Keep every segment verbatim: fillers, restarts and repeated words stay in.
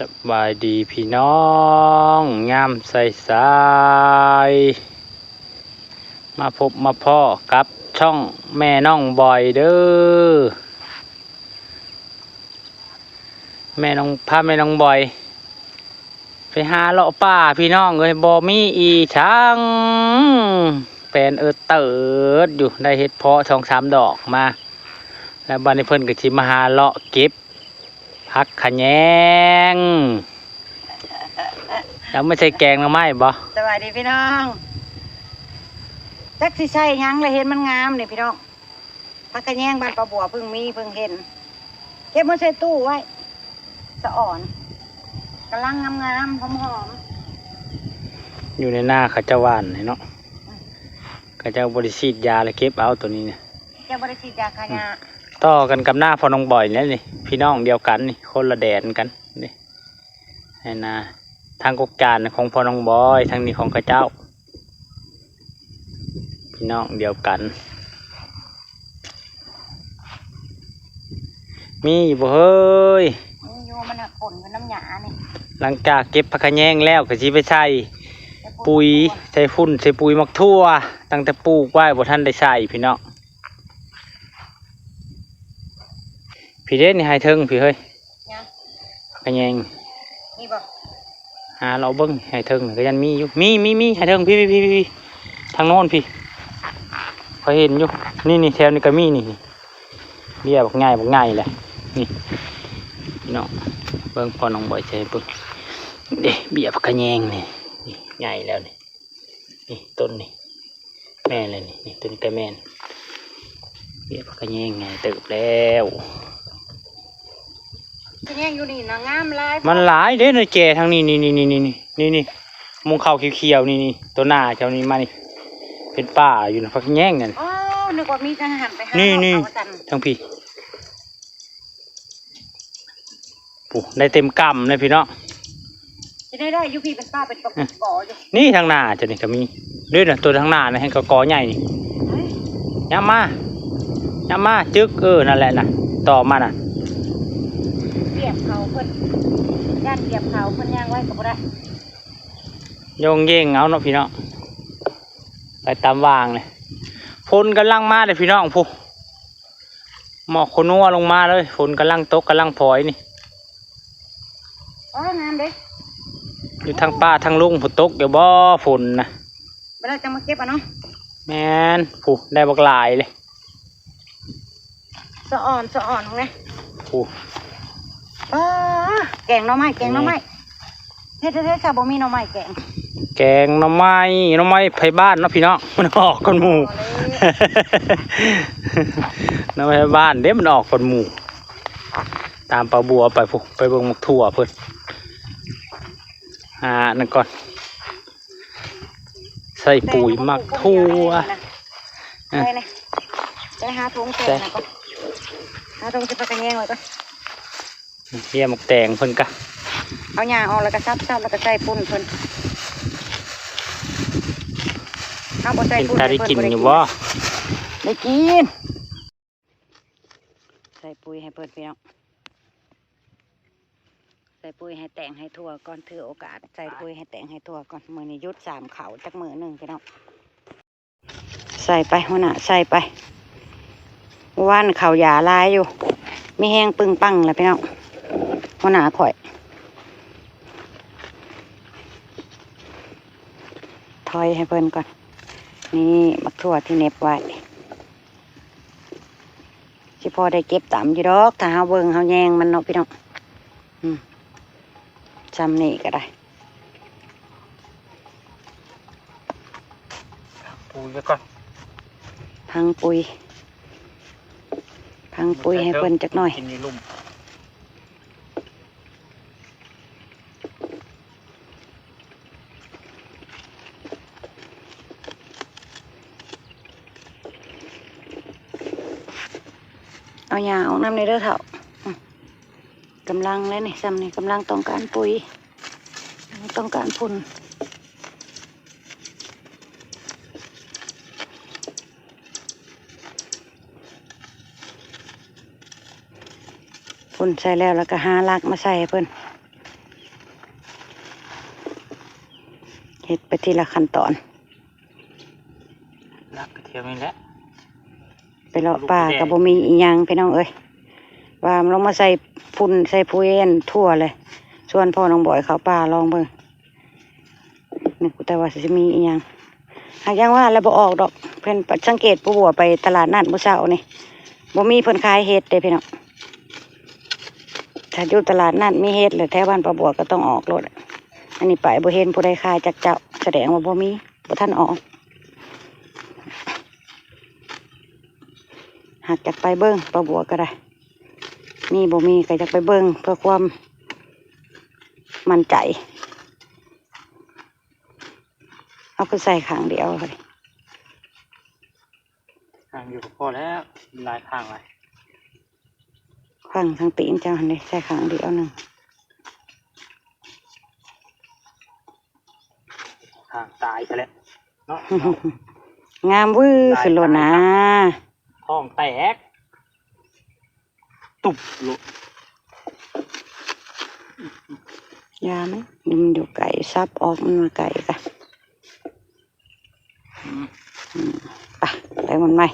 สบายดีพี่น้อง ยามสายๆ มาพบมาพ้อกับช่องแม่น้องบอยเด้อ แม่น้อง พาแม่น้องบอย ไปหาเลาะป่าพี่น้องเอ้ย บ่มีอีหยัง แปนเอิดเติดอยู่ ได้เห็ดเพาะสองสามดอกมา แล้วบัดนี้เพิ่นก็สิมาหาเลาะเก็บผักขะแยง แล้วมาใส่แกงหน่อไม้บ่ สวัสดีพี่น้อง จักสิใส่หยังเลย เห็นมันงามนี่พี่น้อง ผักขะแยงบ้านป้าบัวเพิ่งมีเพิ่งเห็น เก็บมาใส่ตู้ไว้ สะอ่อน กำลังงามๆ หอมๆ อยู่ในนาเขาเจ้าหว่านนี่เนาะ เขาเจ้าบ่ได้ฉีดยาแล้วเก็บเอาตัวนี้เนี่ย เจ้าบ่ได้ฉีดยาฆ่าหญ้า ต่อกันกับนาพ่อน้องบอยนี่แหละนี่ พี่น้องเดียวกันนี่ คนละแดนกันนี่ ให้นา ทางกกจานของพ่อน้องบอย ทางนี้ของเขาเจ้า พี่น้องเดียวกัน มีอยู่บ่เฮ้ย มีอยู่ มันหักผลอยู่น้ำหญ้านี่ หลังจากเก็บผักขะแยงแล้วก็สิไปใส่ ใส่ปุ๋ย ปุ๋ย ใส่ฝุ่น ใส่ปุ๋ยหมักถั่ว ตั้งแต่ปลูกไว้บ่ทันได้ใส่พี่น้อง พี่เด้นี่ให้เทิงพี่เฮ้ย ยัง ผักขะแยง มีบ่ หาเลาะเบิ่งให้เทิงก็ยังมีอยู่ มี มี มี ให้เทิง พี่ พี่ พี่ พี่ ทางโน้นพี่ ข้อยเห็นอยู่ นี่ นี่ แถวนี้ก็มีนี่ เบี้ยบักใหญ่ บักใหญ่แหละ นี่ พี่น้อง เบิ่งพ่อน้องบอยใส่เบิ่ง เด้ เบี้ยผักขะแยงนี่ นี่ ใหญ่แล้วนี่ นี่ ต้นนี่ แม่นเลยนี่ นี่ ต้นกะแม่น เบี้ยผักขะแยงใหญ่เติบแล้ว ขะแยงอยู่นี่นะ งามหลาย มันหลายเด้ ในแก่ทางนี้ นี่ นี่ นี่ นี่ นี่ นี่ มุงข้าวเขียวๆ นี่ นี่ ตัวหน้าเจ้านี่มานี่ เป็นป่าอยู่นะ ผักขะแยงนั่น อ๋อ นึกว่ามีทหารไปหา นี่ นี่ เอาสั่น ทางพี่ ปูได้เต็มกำเลยพี่น้อง จะได้ได้อยู่พี่เป็นป่าเป็นกระป๋ออยู่ นี่ทางหน้าเจ้านี่ก็มี นี่นะ ตัวทางหน้านะ แห่งกะกอใหญ่นี่ เฮ้ย ยับมา ยับมา จึ๊ก เออ นั่นแหละนะ ต่อมาน่ะ เหยียบเขาเพิ่น ย่านเหยียบเขาเพิ่นย่างไว้ก็บ่ได้ โยงเย่งเอาเนาะพี่น้อง ไปตามวางเลย ฝนกำลังมาเลยพี่น้อง ผู้ หมอกขนัวลงมาเลย ฝนกำลังตก กำลังผอยนี่ อ๋อ งามเด้ อยู่ทางป่าทางลุง ฝนตกอยู่บ่ ฝนนะ เวลาจะมาเก็บอ่ะเนาะ แม่น ผู้ ได้บักหลายเลย สะอ่อน สะอ่อนของเนี่ย ผู้ ป้า แกงหน่อไม้ แกงหน่อไม้ นี่ เฮ็ด เฮ็ด เฮ็ด ค่ะ บ่มีหน่อไม้แกง แกงหน่อไม้ หน่อไม้ไผบ้านเนาะพี่น้อง มันออกก่อนหมู่ เอาเลย หน่อไม้ไผบ้านเด้ มันออกก่อนหมู่ ตามป้าบัวไปพุ้น ไปเบิ่งหมากถั่วเพิ่น อ่า นั่นก่อน ใส่ปุ๋ยหมากถั่ว อ่ะ ไปเลย ไปหาถุงแกงนะก่อน หาถุงจะไปกระแยงไว้ก่อน เยี่ยมหมากแตงเพิ่นกะ เอาหญ้าออกแล้วก็ซับๆ แล้วก็ใส่ปุ๋ยเพิ่น เอาบ่ใส่ เป็น ปุ๋ย ตาได้ ให้เพิ่น กิน บ่ได้ อยู่ กิน บ่ ได้กิน ใส่ปุ๋ยให้เพิ่นพี่น้อง ใส่ปุ๋ยให้แตงให้ถั่วก่อน ถือโอกาสใส่ปุ๋ยให้แตงให้ถั่วก่อน มื้อนี้หยุดสามเขาจักมื้อหนึ่งพี่น้อง ใส่ไปหัวหน้า ใส่ไป วันเขาหญ้าหลายอยู่ มีแฮงปึงปังแล้วพี่น้อง หัวหน้าข่อย ถอยให้เพิ่นก่อน นี่หมากถั่วที่เหน็บไว้ สิพอได้เก็บตำอยู่ดอก ถ้าเฮาเบิ่งเฮาแยงมันเนาะพี่น้อง อืม ซ้ำนี่ก็ได้ ปุ๋ยไว้ก่อน พังปุ๋ย พังปุ๋ยให้เพิ่นจักหน่อย กินอยู่ลุ่ม เอาหญ้าออกนำแหน่เด้อเฒ่า อืม กำลังแล้วนี่ ซ้ำนี่กำลังต้องการปุ๋ย ต้องการฝุ่น ฝุ่นใส่แล้ว แล้วก็หาหลักมาใส่ให้เพิ่น เฮ็ดไปทีละขั้นตอน ลักไปเที่ยวนี่แหละ ไปเลาะป่าก็บ่มีอีหยังพี่น้องเอ้ย ว่ามันลงมาใส่ฝุ่นใส่ปุ๋ยอันทั่วเลย ชวนพ่อน้องบอยเข้าป่าลองเบิ่ง นึกแต่ว่าสิมีอีหยัง หากยังว่าแล้วบ่ออกดอก เพิ่นสังเกตป้าบัวไปตลาดนัดมื้อเช้านี่ บ่มีเพิ่นขายเห็ดเด้พี่น้อง ถ้าอยู่ตลาดนัดมีเห็ดเลย แถวบ้านป้าบัวก็ต้องออกโลด อันนี้ไปบ่เห็นผู้ใดขายจักเจ้า แสดงว่าบ่มี บ่ทันออก หากอยากไปเบิ่งป้าบัวก็ได้ มีบ่มีก็อยากไปเบิ่งเพื่อความมั่นใจ เอาคือใส่ข้างเดียวเลย ข้างเดียวก็พอแล้ว หลายข้างหลาย ข้างทางตีนเจ้าหั่นเด้ ใส่ข้างเดียวหนึ่ง ข้างตายไปแล้วเนาะ งามวื้อขึ้นโลดนะ ท้องแตก ตุบโลด ยามัน มันอยู่ไกล สับออกมันมาไกลกะ อืม อืม ไป ไปมันใหม่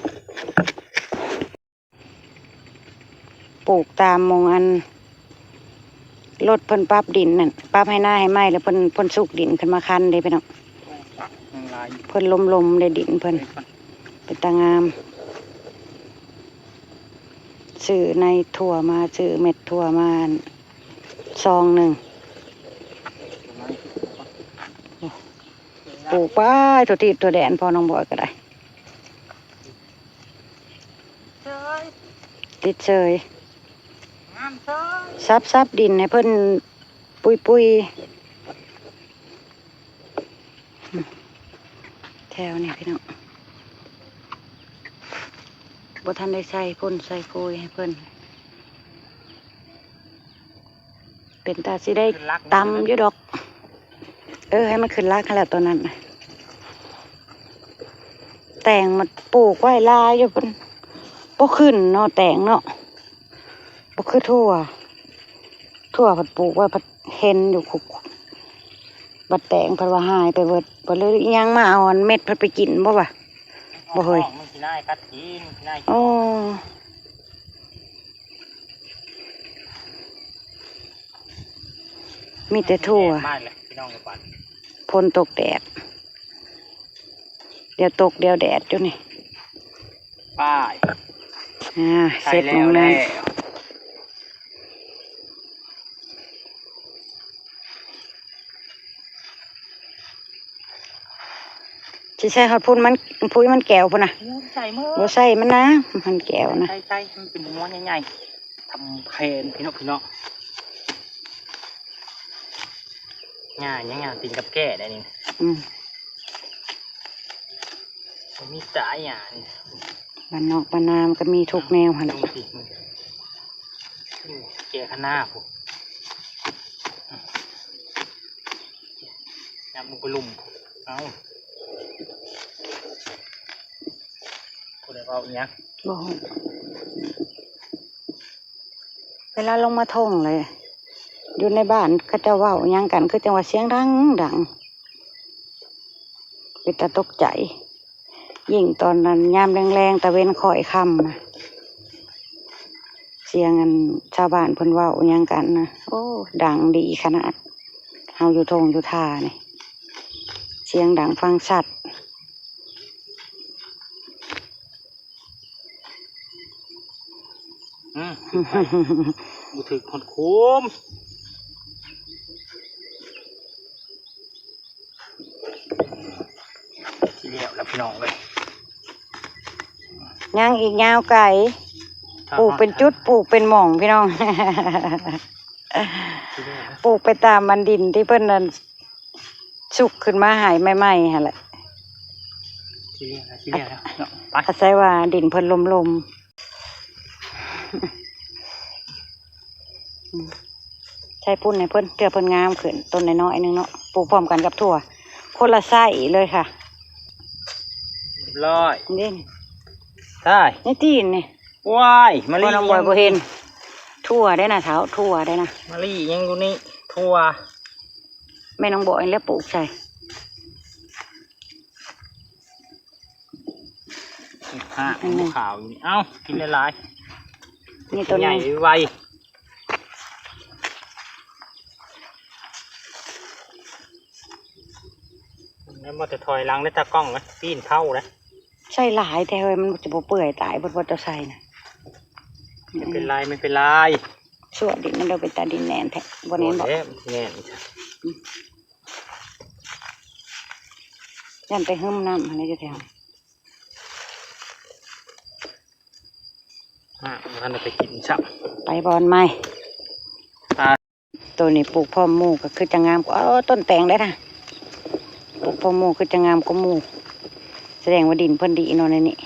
ปลูกตามหม่องอัน รถเพิ่นปรับดินนั่น ปรับให้นาให้ไม้แล้วเพิ่น เพิ่นสุกดินขึ้นมาคันเด้พี่น้อง ยังหลายอยู่ เพิ่นลมๆได้ดินเพิ่น เป็นตางาม ซื้อในถั่วมา ซื้อเม็ดถั่วมาซองหนึ่ง ปลูกไปทั่วทิศทั่วแดน พ่อน้องบอยก็ได้ เชย ติดเชย งามเชย สับสับดินให้เพิ่นปุยปุย แถวนี้พี่น้อง บ่ทันได้ใส่พ่นใส่ปุ๋ยให้เพิ่น เป็นตาสิได้ ขึ้นลัก ตำอยู่ดอก เออ ให้มันขึ้นลักหั้นแหละตอนนั้นน่ะ แตงมันปลูกไว้หลายอยู่ เพิ่นบ่ขึ้นเนาะ แตงเนาะ บ่คือถั่ว ถั่วเพิ่นปลูกไว้ เพิ่นเห็นอยู่คุก บัดแตงเพิ่นว่าหายไปเบิด เพิ่นเลยอิหยังมาเอาอันเม็ดเพิ่นไปกินบ่วะ บ่เฮ้ย มันสิได้กัดกิน มันสิได้กิน อ๋อ มีแต่ถั่ว แดดมาแล้วพี่น้อง ฝนตกแดด เดี๋ยวตกเดี๋ยวแดดอยู่นี่ ไป อ่า ใส่ เสร็จ แล้ว ลงแล้ว แล้ว สิใส่ฮอดพุ้นมัน พุ้นมันแก้วพุ้นน่ะ โอ้ย ใส่หมด บ่ใส่มันนะ มันแก้วนะ ใส่ ใส่ มันเป็นม้วนใหญ่ๆ ทำแผ่นพี่น้อง พี่น้อง ง่าย ง่าย ง่าย ตีนกับแก้ได้นี่ อืม บ่มีสายหยัง บ้านนอกบ้านนามันก็มีทุกแนวหั่นแหละ ดูสิ ดูแก่ขนาดพุ้น น้ำมันก็ลุ่ม เอ้า ผู้ใดเว้าอิหยัง บ่ฮู้ เวลาลงมาท่งเลย อยู่ในบ้านเขาเจ้าเว้าอิหยังกัน คือจังว่าเสียงดังดัง เป็นตาตกใจ ยิ่งตอนนั้นยามแลงๆ ตะเว็นค่อยค่ำนะ เสียงอันชาวบ้านเพิ่นเว้าอิหยังกันนะ โอ้ ดังดีขนาด เฮาอยู่ท่งอยู่ท่านี่ เสียงดังฟังชัด อืม บ่ถืกฮอดโคม สิแล้วล่ะพี่น้องเอ้ย ยังอีกยาวไกล ปลูกเป็นจุด ปลูกเป็นหม่องพี่น้อง สิแล้วนะ ปลูกไปตามอันดินที่เพิ่นนั่น สุกขึ้นมาหายใหม่ๆหั่นแหละ สิแล้วนะ สิแล้วนะเนาะ ไป อาศัยว่าดินเพิ่นลมๆ อืม ใส่ปุ้นให้เพิ่น เพื่อเพิ่นงามขึ้น ต้นน้อยๆหนึ่งเนาะ ปลูกพร้อมกันกับถั่ว คนละไซส์เลยค่ะ เรียบร้อย นี่ ใช่ นี่ตีนนี่ ว้าย มะลิ พ่อน้องบอย ยัง บ่เห็น ถั่วได้นะเฒ่า ถั่วได้นะ มะลิยังอยู่นี่ ถั่ว แม่น้องบอยแล้วปลูกใส่ อ่ะ อันนี้ ขาวอยู่นี่ เอ้า กินหลายๆ นี่ตัว ใหญ่ นี้ ไว แล้วมันจะถอยหลังได้ตากล้องนะ ปีนเผานะ ใส่หลายแท้เฮ้ย มันจะบ่เปื่อยตาย บ่ บ่จะใส่นะ ไม่เป็นไร ไม่เป็นไร ชั่วดินมันเดินเป็นตาดินแน่นแท้ บ่แน่นบ่ โอ้ย แน่น ย่านไปหึมน้ำอะไรจะแถว อ่ะ ท่านไปกินซ้ำ ไปบอนไม้ อ่า ตัวนี้ปลูกพร้อมหมู่ก็คือจะงามกว่า เออ ต้นแตงได้นะ ปลูกพร้อมหมู่คือจะงามกว่าหมู่ แสดงว่าดินเพิ่นดีเนาะในนี้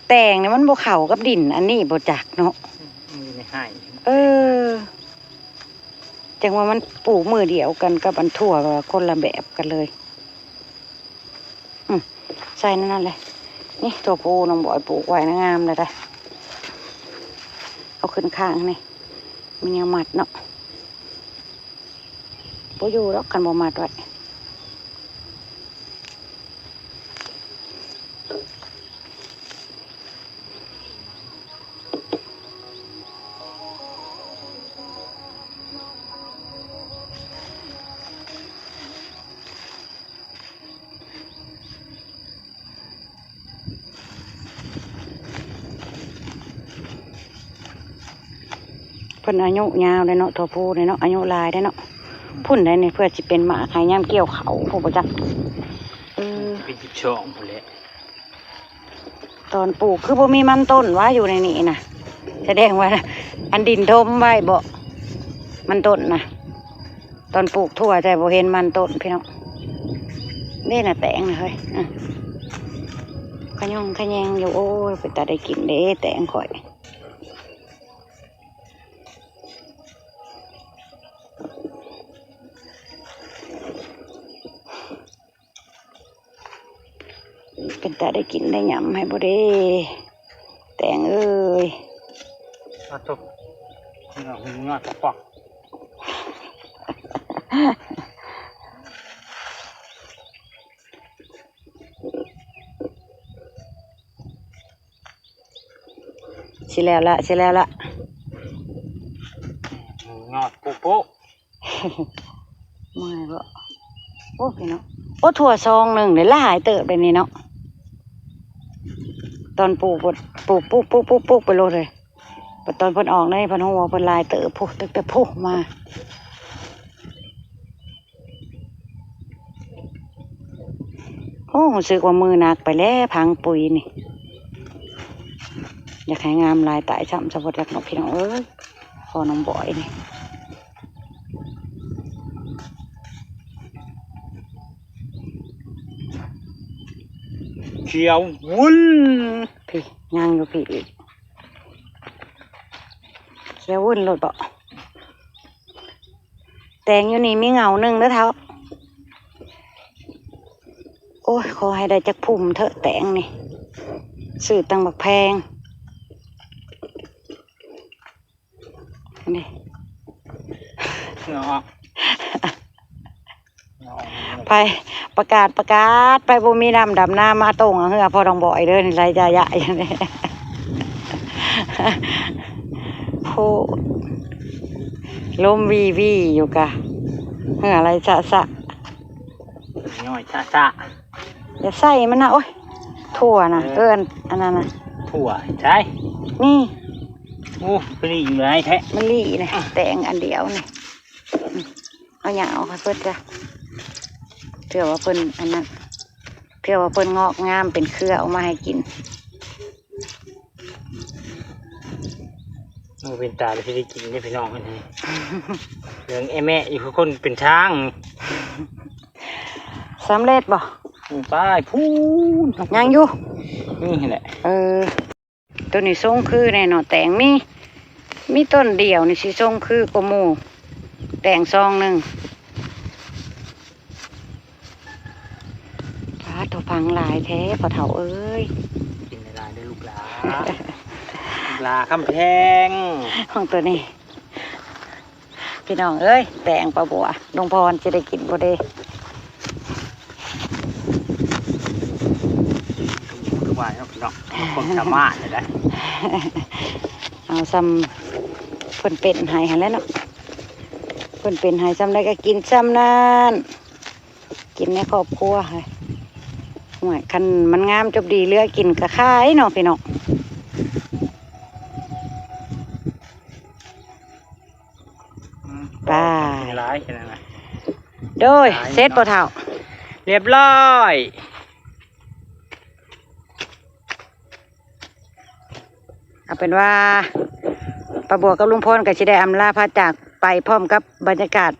แตงเนี่ยมันบ่เข้ากับดินอันนี้บ่จักเนาะ อืม ไม่ให้ เออ จังว่ามันปลูกมื้อเดียวกันกับอันถั่ว คนละแบบกันเลย อืม ใส่นั่นนั่นเลย นี่ถั่วพูน้องบอยปลูกไว้นะ งามเลยได้ เอาขึ้นข้างนี่ มีแนวมัดเนาะ บ่อยู่ดอกคันบ่มัดไว้ เพิ่นอายุยาวเลยเนาะ ถั่วพูเลยเนาะ อายุหลายได้เนาะ พุ่นได้นี่ เพื่อสิเป็นหมากให้ยามเกี่ยวเขา ผู้บ่จัก เออ เป็นสิบสองพุ่นแหละ ตอนปลูกคือบ่มีมันต้นวะอยู่ในนี้นะ แสดงว่าอันดินถมไว้บ่ มันต้นนะ ตอนปลูกถั่วแต่บ่เห็นมันต้นพี่น้อง นี่นะแตงนะเฮ้ย อ่ะ ขะยองขะแยงอยู่ โอ้ย เป็นตาได้กินเด้ แตงข่อย เป็นตาได้กินได้หยำให้บ่เด้ แตงเอ้ย มาทุบ นี่เราหูงอดปอก สิแล้วละ สิแล้วละ หูงอดปุ๊ปุ๊ เมื่อยบ่ โอ้ พี่น้อง โอ้ ถั่วซองหนึ่งเลยหลายเติบเลยนี่เนาะ ตอนปลูก ปลูก ปลูก ปลูก ปลูก ปลูกไปโลดเลย บัดตอนเพิ่นออกได้ เพิ่นหัวเพิ่นหลายเติบ พุ ตั้งแต่พุมา โอ้ รู้สึกว่ามือหนักไปแล้ว พังปุ๋ยนี่ อยากให้งามหลายตายซ้ำ สะบดอยากเนาะพี่น้องเอ้ย พอน้องบอยนี่ เขียววุ้น พี่ ย่างอยู่พี่อีก เขียววุ้นโลดบ่ แตงอยู่นี่มีเหงาหนึ่งเด้อเฒ่า โอ้ย ขอให้ได้จักพุ่มเถอะแตงนี่ ซื้อตั้งบักแพง นี่ เนาะ ไป ประกาศ ประกาศ ไปบ่มีน้ำดำนามาต้งเอาเฮือพ่อทองบอยเด้อ นี่ไรจะยะอย่างนี้ โพด ลมวีวีอยู่กะ เฮืออะไรสะสะ ย่อยสะสะ อย่าใส่มันนะ โอ้ย ถั่วนะ เออ เอิ้นอันนั้นนะ ถั่วใช่ นี่ โอ้ ปลีอยู่ไหนแท้ มันลีนะ อ่ะ แตงอันเดียวนี่ เอาหยังออกให้เพิ่นจ้ะ เผื่อว่าเพิ่นอันนั้น เผื่อว่าเพิ่นงอกงามเป็นเครือออกมาให้กิน มันเป็นตาที่ได้กินเนี่ยพี่น้องเอ้ย เหลืองแอะแมะอยู่คือคนเป็นช้าง สำเร็จบ่ อืม ไปพูน ยังอยู่ นี่แหละ เออ ตัวนี้ทรงคือแน่เนาะ แตงมี มีต้นเดียวนี่สิทรงคือกว่าหมู่ แตงซองหนึ่ง ปาด ตัวพังหลายแท้ พ่อเฒ่าเอ้ย กินหลายๆเด้อลูกหลา ลูกหลาคำแพง ของตัวนี้ พี่น้องเอ้ย แตงปลาบัว ลุงพรจะได้กินบ่เด้ ความสามารถเลยนะ เอาซ้ำเพิ่นเป็นให้หั่นแหล้วเนาะ เพิ่นเป็นให้ซ้ำใดก็กินซ้ำนั่น กินในครอบครัวค่ะ ห่วย คันมันงามจบดีเหลือกินก็ขายเนาะพี่น้อง อืม ไป ร้ายแค่นั้นนะ โดย ร้าย เสร็จ เนาะ บ่เฒ่า เรียบร้อย เอาเป็นว่า ป้าบัวกับลุงพลก็สิได้อำลาพาจากไปพร้อมกับบรรยากาศ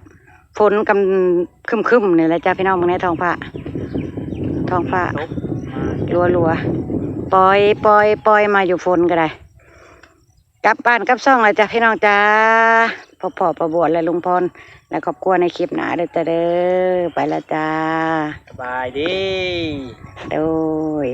ฝนกำครึมๆนี่แหละจ้ะพี่น้อง เบิ่งในท้องฟ้า ท้องฟ้า ตกมา ลัวๆ ปล่อยๆ ปล่อยมาอยู่ฝนก็ได้ กลับบ้านกลับช่องแล้วจ้ะพี่น้องจ้า พบพ้อป้าบัวและลุงพลและครอบครัวในคลิปหน้าเด้อจ้ะเด้อ ไปแล้วจ้า สบายดี โดย